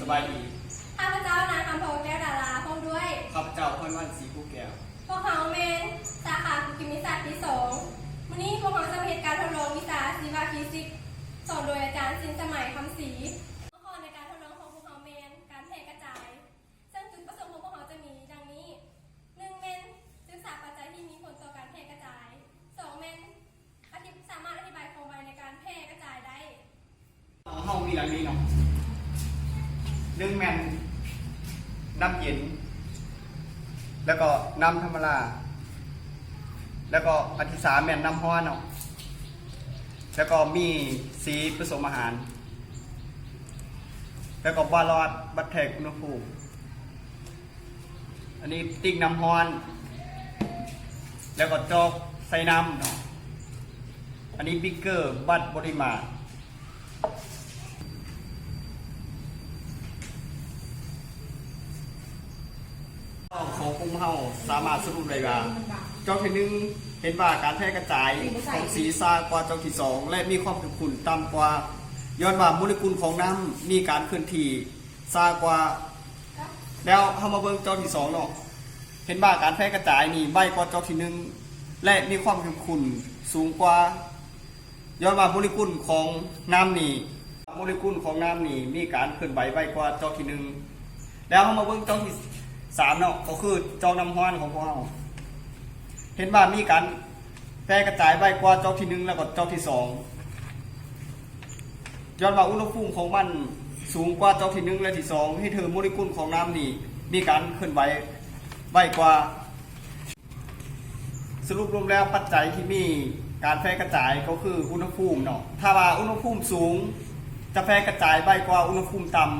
ສະບາຍດີ. ຂ້າພະເຈົ້າ ນາງຄຳພອງ ແກ້ວດາລາ ພ້ອມດ້ວຍ ຂ້າພະເຈົ້າ ພອນວັນ ສີພູແກ້ວ. ພວກເຮົາແມ່ນສາຂາເຄມີສາດປີສອງ. ມື້ນີ້ພວກເຮົາຈະມາເຮັດການທົດລອງວິຊາຊີວະຟີຊິກ ສອນໂດຍອາຈານ ສິນສະໄໝ ຄຳສີ. ຫົວຂໍ້ໃນການທົດລອງຂອງພວກເຮົາແມ່ນການແຜ່ກະຈາຍ. ເຊິ່ງຈຸດປະສົງຂອງພວກເຮົາຈະມີດັ່ງນີ້: ໜຶ່ງ ແມ່ນສຶກສາປັດໄຈທີ່ມີຜົນຕໍ່ການແຜ່ກະຈາຍ. ສອງ ແມ່ນອະທິ- ສາມາດອະທິບາຍຄວາມໄວໃນການແຜ່ກະຈາຍໄດ້. ຂອງເຮົາມີດັ່ງນີ້ເນາະ, ໜຶ່ງ ແມ່ນນ້ຳເຢັນ ແລ້ວກໍນ້ຳທຳມະດາ ແລ້ວກໍອັນທີສາມແມ່ນນ້ຳຮ້ອນເນາະ, ແລ້ວກໍມີສີປະສົມອາຫານ, ແລ້ວກໍບາຫຼອດວັດແທກອຸນຫະພູມ. ອັນນີ້ຕິກນ້ຳຮ້ອນ ແລ້ວກໍຈອກໃສ່ນ້ຳເນາະ. ອັນນີ້ບິກເກີວັດປະລິມານ. ຂອງພວກເຮົາສາມາດສະຫຼຸບໄດ້ວ່າ ຈອກທີໜຶ່ງ ເຫັນວ່າການແຜ່ກະຈາຍຂອງສີຊ້າກວ່າຈອກທີສອງ ແລະ ມີຄວາມເຂັ້ມຂຸ້ນຕ່ຳກວ່າ ຍ້ອນວ່າໂມເລກຸນຂອງນ້ຳມີການເຄື່ອນທີ່ຊ້າກວ່າ. ແລ້ວເຮົາມາເບິ່ງຈອກທີສອງເນາະ, ເຫັນວ່າການແຜ່ກະຈາຍນີ້ໄວກວ່າຈອກທີໜຶ່ງ ແລະ ມີຄວາມເຂັ້ມຂຸ້ນສູງກວ່າ ຍ້ອນວ່າໂມເລກຸນຂອງນ້ຳນີ້ ໂມເລກຸນຂອງນ້ຳນີ້ມີການເຄື່ອນໄຫວໄວກວ່າຈອກທີໜຶ່ງ. ແລ້ວເຮົາມາເບິ່ງຈອກທີສາມເນາະ, ກໍຄືຈອກນ້ຳຮ້ອນຂອງພວກເຮົາ. ເຫັນວ່າມີການແຜ່ກະຈາຍໄວກວ່າຈອກທີໜຶ່ງ ແລ້ວກໍຈອກທີສອງ ຍ້ອນວ່າອຸນຫະພູມຂອງມັນສູງກວ່າຈອກທີໜຶ່ງ ແລະ ທີສອງ ເຮັດໃຫ້ໂມເລກຸນຂອງນ້ຳນີ້ມີການເຄື່ອນໄຫວໄວກວ່າ. ສະຫຼຸບລວມແລ້ວ ປັດໄຈທີ່ມີການແຜ່ກະຈາຍກໍຄືອຸນຫະພູມເນາະ. ຖ້າວ່າອຸນຫະພູມສູງ ຈະແຜ່ກະຈາຍໄວກວ່າອຸນຫະພູມຕ່ຳ.